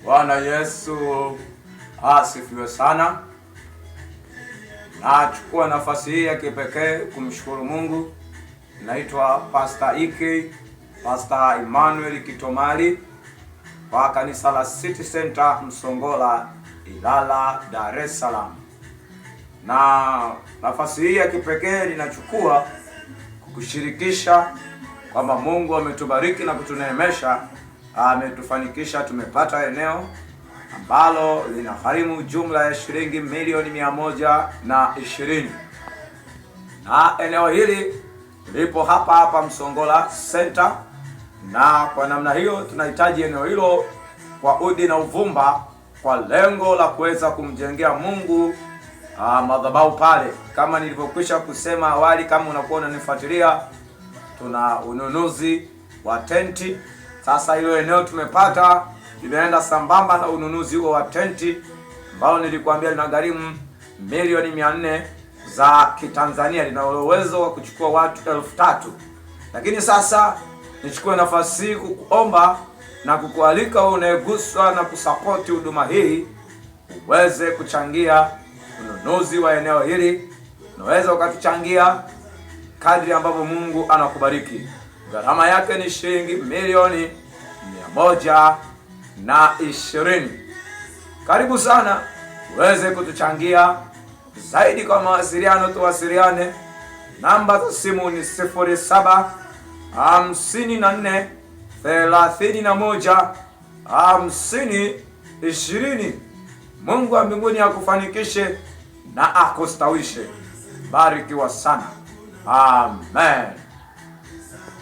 Bwana Yesu asifiwe sana. Nachukua nafasi hii ya kipekee kumshukuru Mungu. Naitwa Pastor Ike, Pastor Emmanuel Kitomali wa kanisa la City Center Msongola, Ilala, Dar es Salaam. Na nafasi hii ya kipekee ninachukua kukushirikisha kwamba Mungu ametubariki na kutuneemesha, ametufanikisha, tumepata eneo ambalo linagharimu jumla ya shilingi milioni 120, na eneo hili lipo hapa hapa Msongola Center, na kwa namna hiyo tunahitaji eneo hilo kwa udi na uvumba kwa lengo la kuweza kumjengea Mungu madhabahu pale. Kama nilivyokwisha kusema awali, kama unakuwa unanifuatilia, tuna ununuzi wa tenti. Sasa hilo eneo tumepata limeenda sambamba na ununuzi huo wa tenti ambao nilikuambia linagharimu milioni 400 za Kitanzania, lina uwezo wa kuchukua watu 3,000. Lakini sasa nichukue nafasi hii kukuomba na kukualika wewe unayeguswa na kusapoti huduma hii uweze kuchangia ununuzi wa eneo hili. Unaweza ukatuchangia kadri ambavyo Mungu anakubariki. Gharama yake ni shilingi milioni 120. Karibu sana uweze kutuchangia zaidi. Kwa mawasiliano tuwasiliane, namba za simu ni 07 54 31 50 20. Mungu wa mbinguni akufanikishe na akustawishe. Barikiwa sana. Amen.